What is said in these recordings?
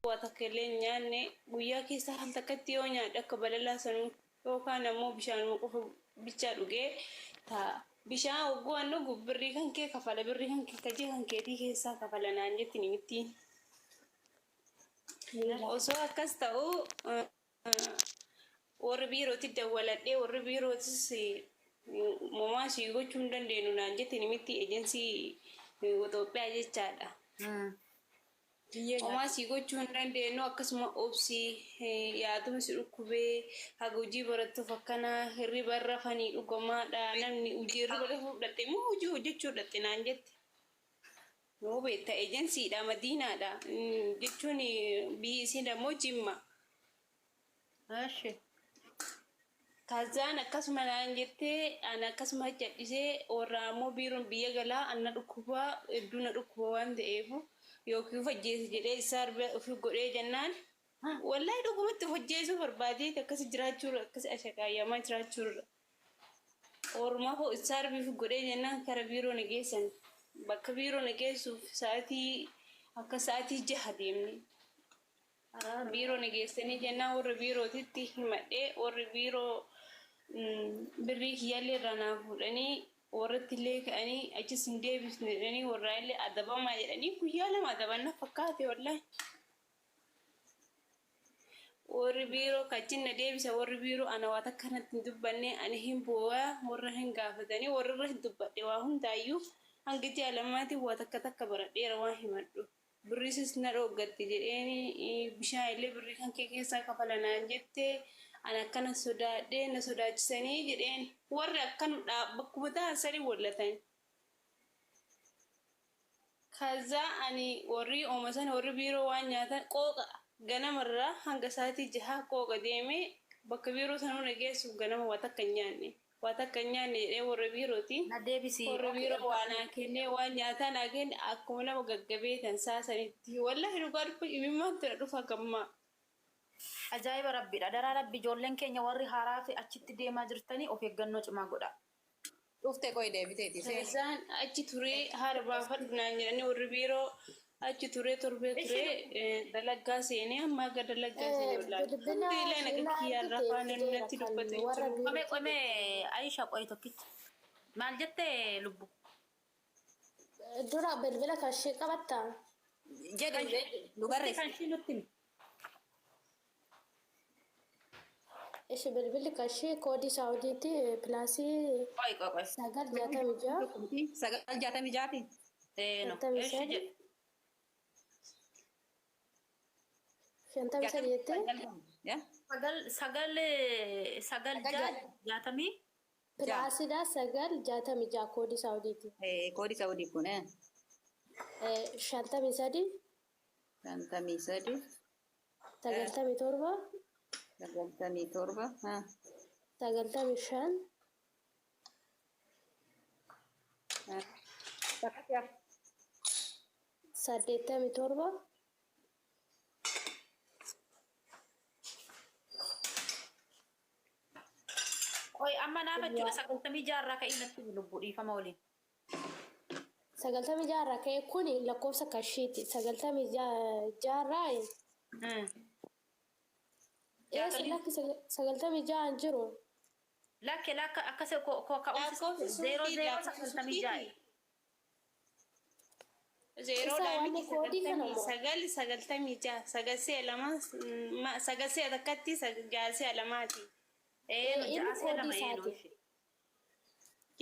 Waa takka illee hin nyaanne. Guyyaa keessa al takkatti yoo nyaadhe akka balalaa sanuu yookaan ammoo bishaanuma qofa bichaa dhugee taa'a. Bishaan hogguu an dhugu birrii kan kee kafala birrii kan kee kajee kan keetii keessaa kafala naan jetti nimittiin. Osoo akkas ta'uu warri biirootti dawwaladhee warri biirootis momaa sii gochuu hin dandeenyu naan jette nimitti ejensii Itoophiyaa jechaadha. Biyyee Homaa nyaata. sii gochuu hin dandeenyu akkasuma obsi yaaduma si dhukkubee haga hojii barattuuf akkana hirriba irra rafanii dhugamaadha namni hojii hirriba rafuu fudhatte immoo hojii hojjechuu dhatte naan jette. Nuu beekta ejensiidha madiinaadha jechuun biyyi isiin ammoo jimma. Eshi. Kazaan akkasuma naan jettee ani akkasuma cadhisee warra ammoo biiroon biyya galaa an na dhukkubaa hedduu na dhukkuba waan ta'eef yookiin of ajjeesa jedhee isaa ofii godhee jennaan wallaahi dhugumatti of ajjeesuu barbaadeeti akkasi jiraachuurra akkasi ashakaayyamaa jiraachuurra. Ormaa koo issaarbiif godhee jennaan kara biiroo na geessan. Bakka biiroo na geessuuf sa'atii akka sa'atii jaha deemne. Biiroo na geessanii jennaan warra biirootitti himadhee warri biiroo birrii kiyyaallee irraa naa fuudhanii warratti illee ka'anii achis hin deebisne jedhanii warraa illee adabamaa jedhanii guyyaa 2 adaban na fakkaate wallaahi. Warri biiroo ka achin na deebisa warri biiroo ana waa takka natti hin dubbanne ani hin booya warra hin gaafatanii warra irra hin dubbadhe waa hundaayyuu hanga ji'a lamaatiin waa takka takka baradheera waan himadhu birriisis na dhooggatte jedheeni bishaan illee birrii kan kee keessaa kafala naan jette ani akkana sodaadhee na sodaachisanii jedheen warri akkan bakkuma ta'an sanii wallatan. Kaza ani warri oma san warri biiroo waan nyaatan qooqa ganamarraa hanga sa'aatii jahaa qooqa deemee bakka biiroo sanuu na geessuuf ganama waa takka hin nyaanne. Waa takka hin nyaanne jedhee warra biirooti. Na deebisi. Warra biiroo waa naa kennee waan nyaataa naa kenne akkuma nama gaggabee tan saa sanitti. Wallaahi dhugaa dubba imimmaantu na dhufa gammaa. Ajaa'iba Rabbiidha. Adaraa Rabbi ijoolleen keenya warri haaraa fi achitti deemaa jirtanii of eeggannoo cimaa godhaa. Dhufte qoy deebiteeti seeni. Kazaan achi turee haala baafadhu naan jedhanii warri biiroo achi turee torbee turee dalaggaa seenee amma aga dalaggaa seenee wallaahi Bilbila alhamdulillah naga Sheelaa kiyyaa irraa argite afaan namni fideera natti kan dubbatu hin warra jiru. Qome biirootii qome jette. Aisha qoy tokkicha. Maal jette lubbu? Dura bilbila kan ishee qabattaa? Jedhi Kan nu nutti barreessi. kan ishii nutti himi. Ishi bilbilli qarshii koodii saawudiitti pilaasii Qoy qoy qoy. 966 966ti. Eeno. shantamii Eshi sadi jedhe. 53 jettee Yaa? Sagal sagal sagal Sagal ja'a ja'a. jaatamii Ja'a. pilaasiidha 966 koodii saawudiiti. Koodii saawudii kun. 53 53. 97 97 95 Takkatti hafe. 87 Qoy amma naaf jechuudha 96 irraa ka'ii natti himi lubbuu dhiifama waliin. 96 irraa ka'ee kuni lakkoofsa kashiiti. 96 irraa eessa Jaatamii lakki 96 hin jiru. Lakke lakka akkas ka'umsi Lakkoofsa zeeroo suuqii zeeroo lakkoofsa 96. suuqiiti. Zeeroodhaa Isa miti wanni koodii kana sagaltamii moo? sagal 96 sagal si'a lama sagal si'a takkatti ja'a si'a lamaati. Eenu Inni ja'a si'a koodii lama eenu isaati. ishee.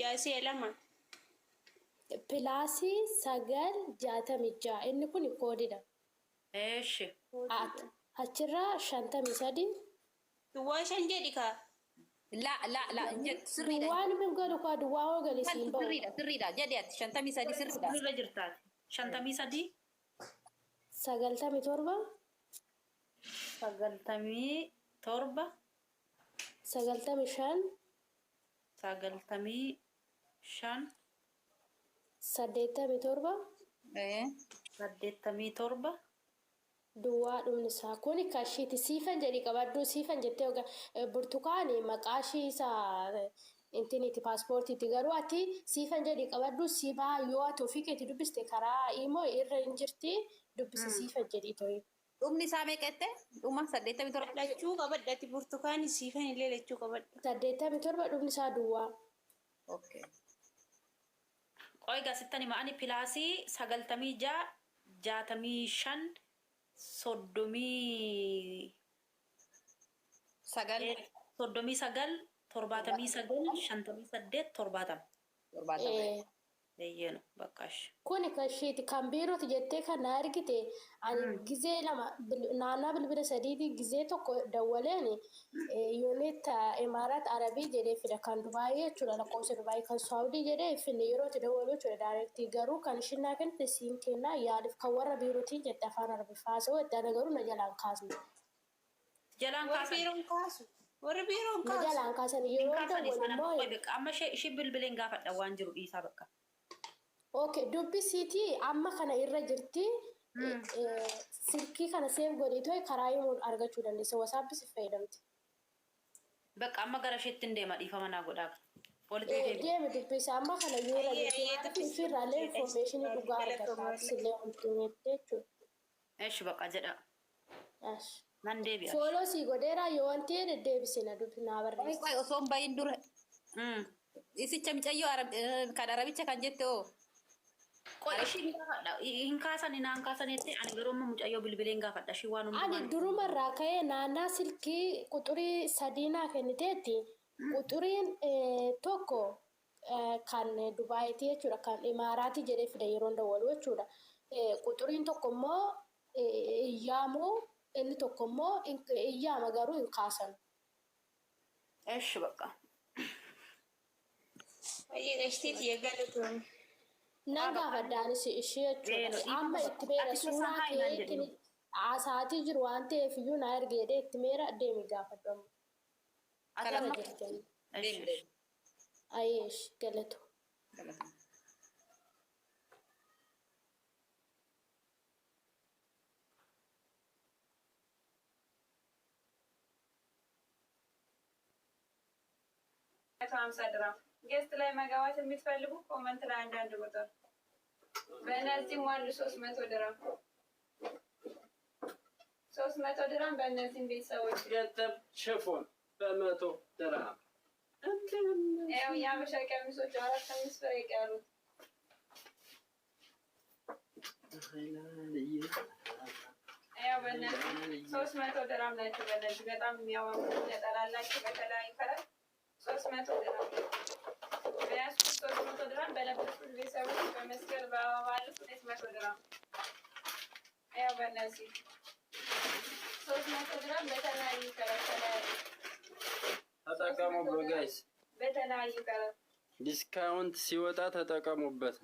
Ja'a si'a lama. Pilaasii 9 66 inni kun koodidha. Eeshi. Achirraa 53. Duwwaa shan jedhi kaa. La la la hin jettu sirriidha. Duwwaan hin galu kaa duwwaa hoo gali siin bahu. Sirriidha sirriidha jedhi ati 53 sirriidha. Sirriirra jirtaati. 53. 97. 97. 95. 95. 87. 87. Duwwaa dhumni isaa kuni kashiiti siifan jedhi qabadhu siifan jettee oga burtukaani maqaa ishii isa intiniiti paaspoortiiti garuu ati siifan jedhi qabadhu si baa yoo ati ofii keeti dubbiste karaa imoo irra hin jirti dubbisi siifan jedhi toyi. Dhumni isaa meeqa jette? Dhuma 87. Lachuu qabadha ati Burtukaanii Siifan illee lachuu qabadha. 87 dhumni isaa duwwaa. Okay. Qoy gaasittan hima ani plus 96 65 30 9. 39 79 58 70. 70. Eeyyeenu bakkaash. Kuni kan isheeti kan biirooti jettee kan na argite ani gizee lama naannaa bilbila sadiiti gizee tokko dawwaleen unit Imaaraat Arabii jedhee fida kan Dubaayii jechuudha, lakkoofsa Dubaayii kan Saawudii jedhee finne yeroo itti dawwalu jechuudha direct. Garuu kan ishiin naa kennite siin kennaa yaaliif kan warra biirootiin jette afaan Arabiffaa haasa'u itti ana garuu na jalaan kaasne. Jalaan Warri kaasan. biiroon kaasu. Warri biiroon Na kaasu. jalaan kaasan Hin yeroo kaasan dawwalu isaan amma immoo. qoy bakka amma ishee bilbileen gaafadha waan jiru dhiisaa bakka. Okay, dubbisiitii amma kana irra jirti. Silkii kana save godhiitoo karaa himuu argachuu dandeessa. WhatsAppis fayyadamti. Bakka amma gara isheetti hin deema, dhiifama naa godhaa. Walitti deebi'a. Deemi dubbisa, amma kana yoo irra Ayyee jirti ayyee maaliif ishiirraallee information dhugaa argata sillee wanti jechuudha. Eeshi bakka jedha. Ash. Nan deebi'a. Follow sii godheera, yoo wanti deddeebisina dubbi naa Qoy barreessa. qoy, osoo hin bahin dura isicha micayyoo kan Arabicha kan jette hoo? Qoy ishiin gaafadha. Hin kaasani naan kaasani jettee ani garuu amma mucayyoo bilbileen gaafadha. Ishii waan Ani hundumaa. durumarraa ka'ee naannaa silkii quxurii sadii naa kenniteetti. Quxuriin tokko kan Dubaayitii jechuudha. Kan Imaaraatii jedhee fida yeroo dawwalu jechuudha. Quxuriin tokko immoo iyyaamu, inni tokko immoo iyyaama garuu hin kaasan. Eeshi bakka. Baay'ee qashtiiti eegalatuun. Nan gaafadha anis ishee jechuudha. Amma itti beera Ati suuraa keessaa kee haa ittiin jedhu. haasa'aatii jiru waan ta'eef iyyuu naa ergee jedhee itti meera deemi gaafadhu amma. Ati Irra amma. jirti. Eeshi. Deemi deemi. Ayeesh galatu. 150 ድራም guest ላይ መግባት የምትፈልጉ comment ላይ አንዳንድ ቁጥር። በእነዚህም ዋሉ 300 ድራም፣ 300 ድራም በእነዚህም ቤተሰቦች። ገጠብ ሽፎን በ100 ድርሃም። ያው የሀበሻ ቀሚሶች አራት አምስት ፍሬ የቀሩት። ያው በእነዚህ 300 ድራም ናቸው። በእነዚህ በጣም የሚያማምሩ ነጠላ አላቸው በተለያዩ color 300 ድራም በያዝኩት 300 ድራም፣ በለበስኩት ቤተሰቦች በመስቀል በአበባ አሉት 200 ድራም። ያው በእነዚህ 300 ድራም በተለያዩ color ተለያዩ ተጠቀሙበት guys። በተለያዩ color። Discount ሲወጣ ተጠቀሙበት።